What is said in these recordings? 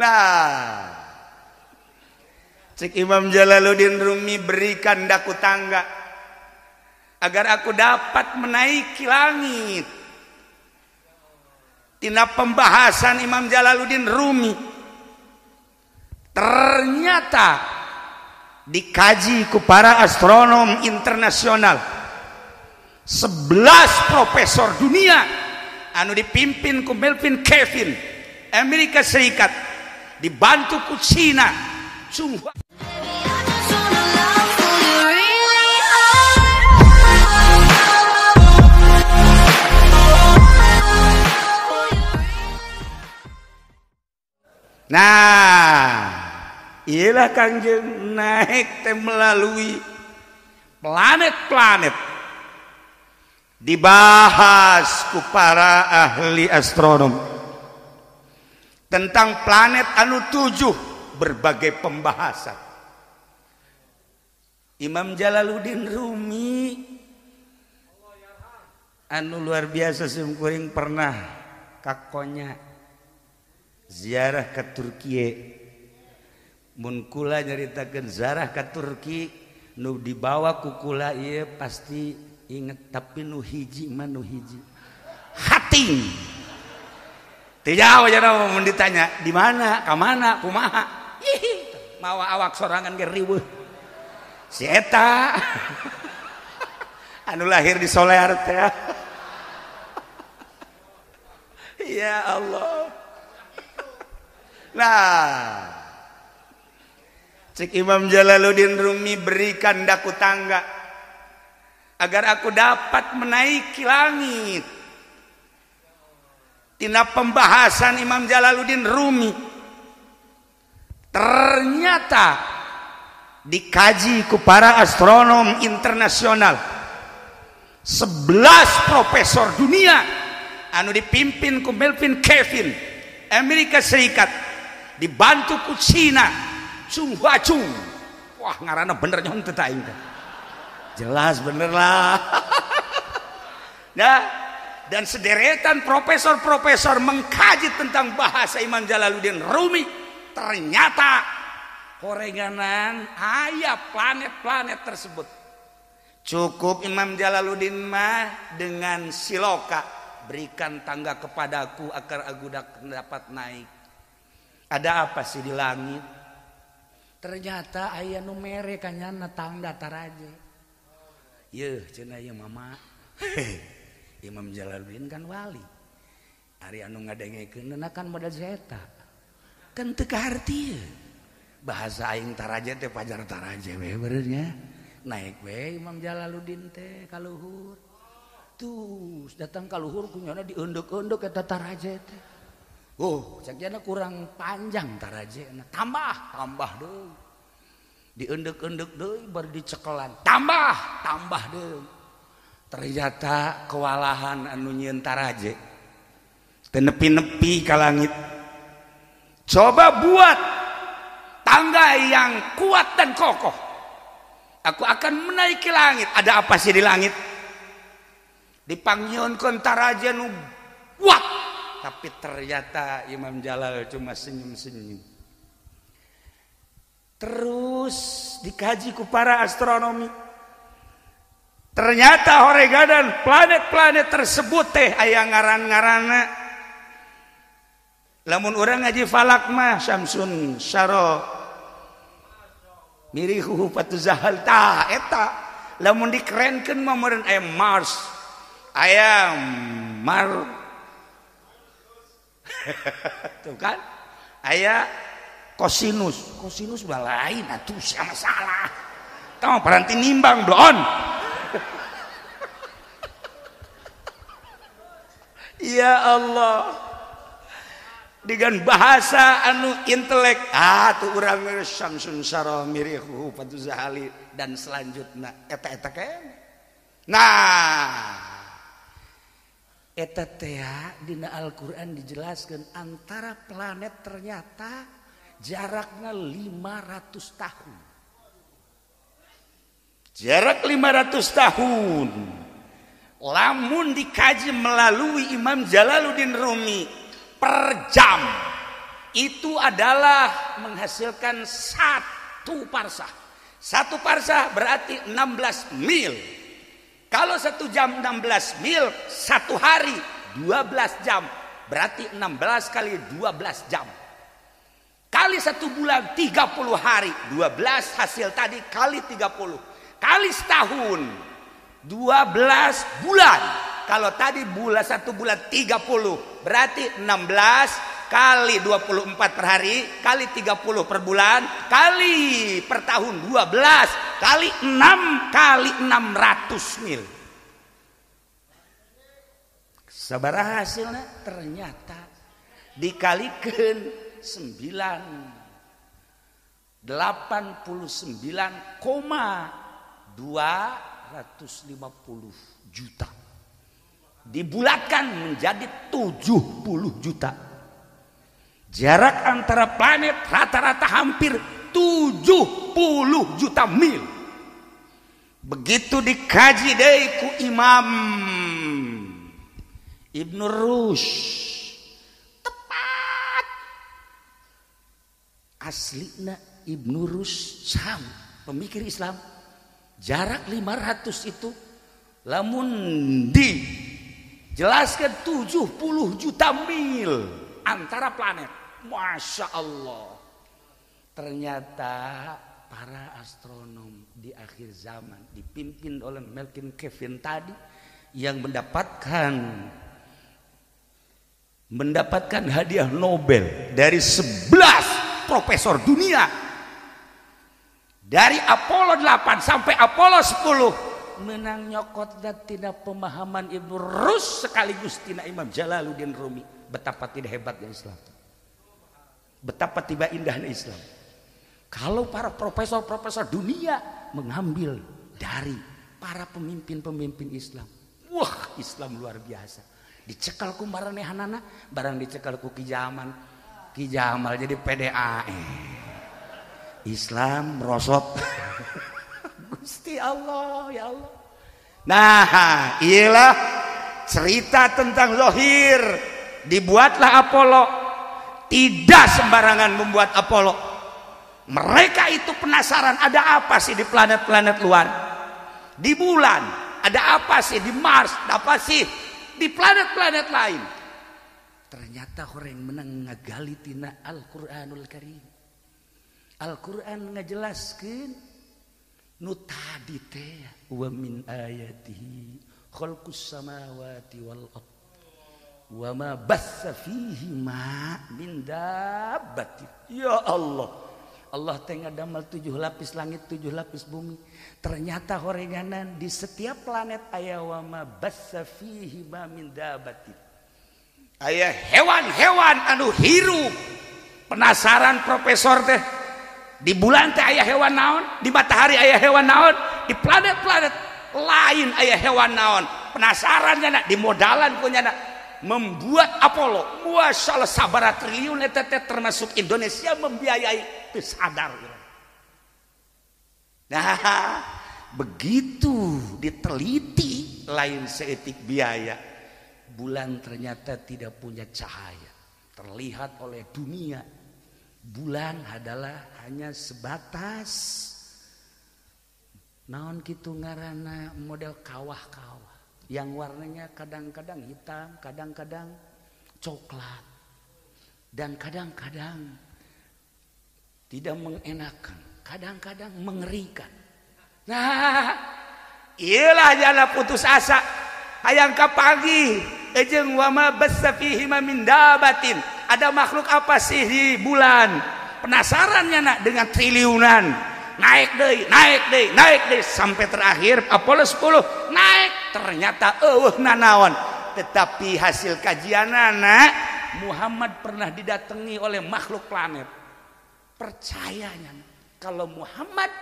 Nah, cek Imam Jalaluddin Rumi, berikan daku tangga agar aku dapat menaiki langit. Tina pembahasan Imam Jalaluddin Rumi ternyata dikaji ku para astronom internasional, 11 profesor dunia anu dipimpin ku Melvin Kevin Amerika Serikat, dibantu ku Cina Chunghua. Nah, iyalah Kangjeng naik teh melalui planet-planet, dibahas ku para ahli astronom tentang planet anu 7, berbagai pembahasan. Imam Jalaluddin Rumi anu luar biasa, simkuring pernah kakonya ziarah ke Turki. Mun kula nyaritakeun ziarah ke Turki nu dibawa ku kula ieu pasti inget, tapi nu hiji mah nu hiji hating teu jauh jana mun ditanya di mana ka mana kumaha, ih mawa awak sorangan ge riweuh si eta anu lahir di Solear teh. Ya Allah. Nah, cek Imam Jalaluddin Rumi, berikan daku tangga agar aku dapat menaiki langit. Tina pembahasan Imam Jalaluddin Rumi ternyata dikaji ku para astronom internasional, 11 profesor dunia anu dipimpin ku Melvin Kevin Amerika Serikat, dibantu ku Cina Chunghua Chung. Wah, ngaranna bener nyon teu aing teh. Jelas bener lah. Nah, dan sederetan profesor-profesor mengkaji tentang bahasa Imam Jalaluddin Rumi, ternyata horenganan aya planet-planet tersebut. Cukup Imam Jalaluddin mah dengan siloka, berikan tangga kepadaku agar aku dapat naik. Ada apa sih di langit? Ternyata aya nu mere kanyana tangga taraje. Yeuh cenah ieu mama. Imam Jalaluddin kan wali. Ari anu ngadengekeunna kan modal zeta. Kan teu kaharti. Bahasa aing taraje teh pajar taraje we beureunya. Naik we Imam Jalaluddin teh ka luhur. Tuh datang ka luhur kunyana dieundek-eundek eta taraje teh. Oh, cek kurang panjang tarajena, tambah, tambah deui. Diendek-endek deui baru dicekelan, tambah, tambah deui. Ternyata kewalahan anu nyieun taraje. Teu nepi-nepi ka langit. Coba buat tangga yang kuat dan kokoh. Aku akan menaiki langit. Ada apa sih di langit? Dipanggieunkeun taraje nu kuat. Tapi ternyata Imam Jalal cuma senyum-senyum. Terus dikaji ku para astronomi. Ternyata horegadan planet-planet tersebut teh aya ngaran-ngaranna. Lamun urang ngaji falak mah Syamsun Syaro mirihu patuzahal ta eta. Lamun dikerenkeun mah meureun aya Mars, aya Mar tuh kan aya kosinus, kosinus balain atuh sama salah tong paranti nimbang bloon. Ya Allah, dengan bahasa anu intelek tuh urang Syamsun Syaro mirihu patuzahali dan selanjutnya eta-eta kene. Nah, eta teh dina Al-Qur'an dijelaskan antara planet ternyata jaraknya 500 tahun. Jarak 500 tahun. Lamun dikaji melalui Imam Jalaluddin Rumi per jam Itu adalah menghasilkan 1 parsah. 1 parsah berarti 16 mil. Kalau 1 jam 16 mil, 1 hari 12 jam. Berarti 16 kali 12 jam. Kali 1 bulan 30 hari, 12 hasil tadi kali 30. Kali setahun 12 bulan. Kalau tadi bulan 1 bulan 30, berarti 16 kali 24 per hari, kali 30 per bulan, kali per tahun 12, kali 6 kali 600 mil. Sabaraha hasilnya? Ternyata dikalikan 89,250 juta. Dibulatkan menjadi 70 juta. Jarak antara planet rata-rata hampir 70 juta mil. Begitu dikaji deui ku Imam Ibnu Rushd, tepat aslina Ibnu Rushd sam pemikir Islam, jarak 500 itu lamun dijelaskan 70 juta mil antara planet. Masya Allah. Ternyata para astronom di akhir zaman dipimpin oleh Melvin Kevin tadi yang mendapatkan hadiah Nobel dari 11 profesor dunia. Dari Apollo 8 sampai Apollo 10 menang nyokot dan tidak pemahaman Ibnu Rushd sekaligus tina Imam Jalaluddin Rumi. Betapa tidak hebatnya Islam. Betapa tiba indahnya Islam. Kalau para profesor-profesor dunia mengambil dari para pemimpin-pemimpin Islam. Wah, Islam luar biasa. Dicekal ku maranehanana, barang dicekal ku Ki Jamal. Ki Jamal jadi PDAE. Islam merosot. Gusti Allah, ya Allah. Nah, iyalah cerita tentang zahir. Dibuatlah Apollo. Tidak sembarangan membuat Apollo. Mereka itu penasaran ada apa sih di planet-planet luar. Di bulan, ada apa sih di Mars, ada apa sih di planet-planet lain. Ternyata orang menang ngagali tina Al-Qur'anul Karim. Al-Qur'an ngajelaskeun nu tadi teh wa min ayatihi khalqus samawati wal ardh wa ma bassa fihi ma min dabbatin. Ya Allah. Allah teh ngadamel 7 lapis langit, 7 lapis bumi. Ternyata horenganan di setiap planet aya wa ma bassa fihi ma min dabbatin. Aya hewan-hewan anu hirup. Penasaran profesor teh, di bulan teh aya hewan naon, di matahari aya hewan naon, di planet-planet lain aya hewan naon. Penasaran nyana, di modalan ku nyana membuat Apollo. Masyaallah sabaraha triliun eta teh termasuk Indonesia membiayai. Sadar. Nah, begitu diteliti lain seetik biaya. Bulan ternyata tidak punya cahaya. Terlihat oleh dunia. Bulan adalah hanya sebatas naon kitu ngaranna model kawah-kawah yang warnanya kadang-kadang hitam, kadang-kadang coklat, dan kadang-kadang tidak mengenakan, kadang-kadang mengerikan. Nah, iyalah jana putus asa. Hayang ka pagi, ejeng wama bassa fihi ma min dabatin. Ada makhluk apa sih di bulan? Penasarannya nak dengan triliunan. Naik deui, naik deui, naik deui sampai terakhir Apollo 10 naik, ternyata eueuh nanaon. Tetapi hasil kajianana Muhammad pernah didatangi oleh makhluk planet. Percayanya kalau Muhammad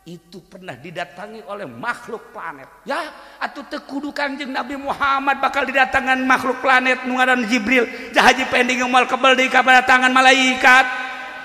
itu pernah didatangi oleh makhluk planet. Ya, atuh teu kudu Kangjeng Nabi Muhammad bakal didatangan makhluk planet nu ngaran Jibril. Jahaji pending moal kebel deui ka datangan malaikat.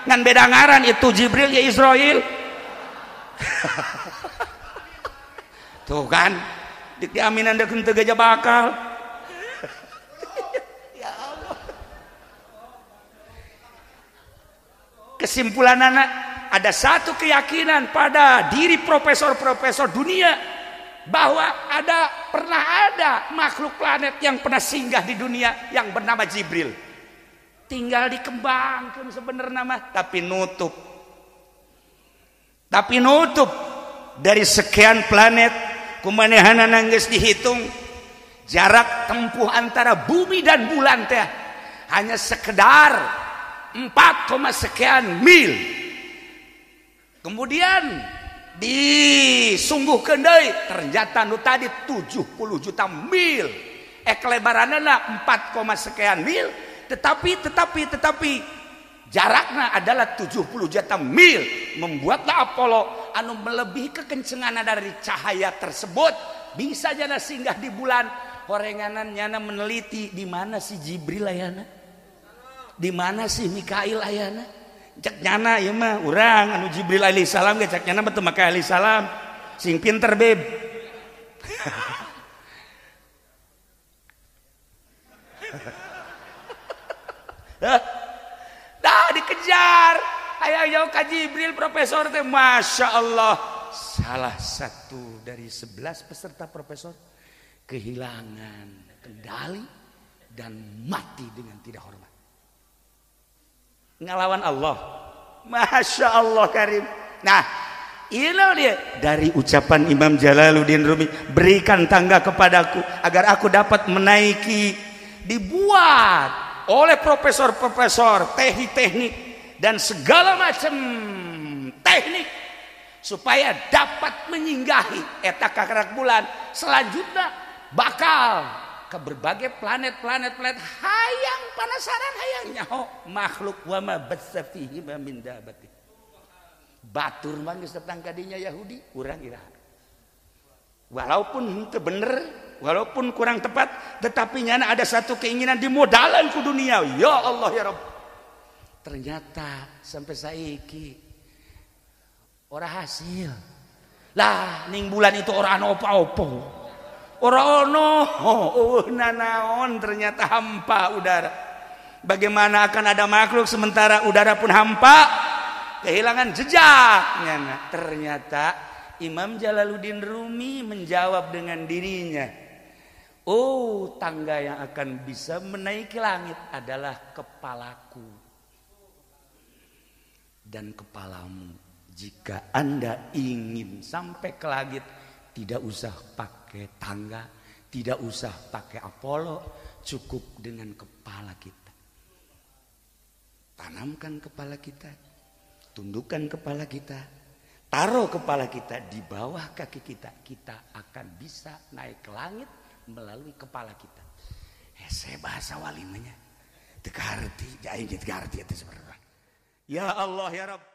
Ngan beda ngaran itu Jibril ya Israil. Tuh kan, dik diaminan deuk teu gajah bakal. Ya Allah. Kesimpulan anak, ada satu keyakinan pada diri profesor-profesor dunia bahwa pernah ada makhluk planet yang pernah singgah di dunia yang bernama Jibril. Tinggal dikembangkan sebenarnya mah, tapi nutup. Tapi nutup dari sekian planet kumanehanana geus dihitung jarak tempuh antara bumi dan bulan teh hanya sekedar 4, sekian mil. Kemudian disungguhkeun deui ternyata nu tadi 70 juta mil. Kelebaranna 4, sekian mil, tetapi jaraknya adalah 70 juta mil. Membuatlah Apollo anu melebihi kekencengan dari cahaya tersebut bisa jana singgah di bulan. Horenganan nyana meneliti di mana si Jibril ayana, di mana si Mikail ayana. Cek nyana ieu mah urang anu Jibril alaihi salam ge cek nyana mah teu make alaihi salam. Sing pinter beb. Dah dikejar. Hayang jauh ka Jibril profesor teh Masya Allah. Salah satu dari 11 peserta profesor kehilangan kendali dan mati dengan tidak hormat. Ngelawan Allah. Masya Allah karim. Nah, ini dia dari ucapan Imam Jalaluddin Rumi, berikan tangga kepadaku agar aku dapat menaiki. Dibuat oleh profesor-profesor teknik-teknik dan segala macam teknik supaya dapat menyinggahi eta kakarak bulan. Selanjutnya bakal ke berbagai planet-planet hayang penasaran hayang nyaho makhluk wa ma batsa fihi min dabati. Batur mah geus datang ka dinya Yahudi urang iraha. Walaupun henteu bener, walaupun kurang tepat, tetapi nyana ada satu keinginan dimodalan ku dunia. Ya Allah ya Rabb. Ternyata sampai saiki ora hasil. Lah ning bulan itu ora ana apa-apa. Ora ono, oh nanaon, ternyata hampa udara. Bagaimana akan ada makhluk sementara udara pun hampa, kehilangan jejak. Nyana. Ternyata Imam Jalaluddin Rumi menjawab dengan dirinya, oh tangga yang akan bisa menaiki langit adalah kepalaku dan kepalamu. Jika Anda ingin sampai ke langit, tidak usah pakai tangga, tidak usah pakai Apollo, cukup dengan kepala kita. Tanamkan kepala kita, tundukkan kepala kita, taruh kepala kita di bawah kaki kita, kita akan bisa naik ke langit melalui kepala kita. Hese bahasa walimanya. Teu kaharti, aing teu kaharti eta sebenarnya. Ya Allah ya Rabb.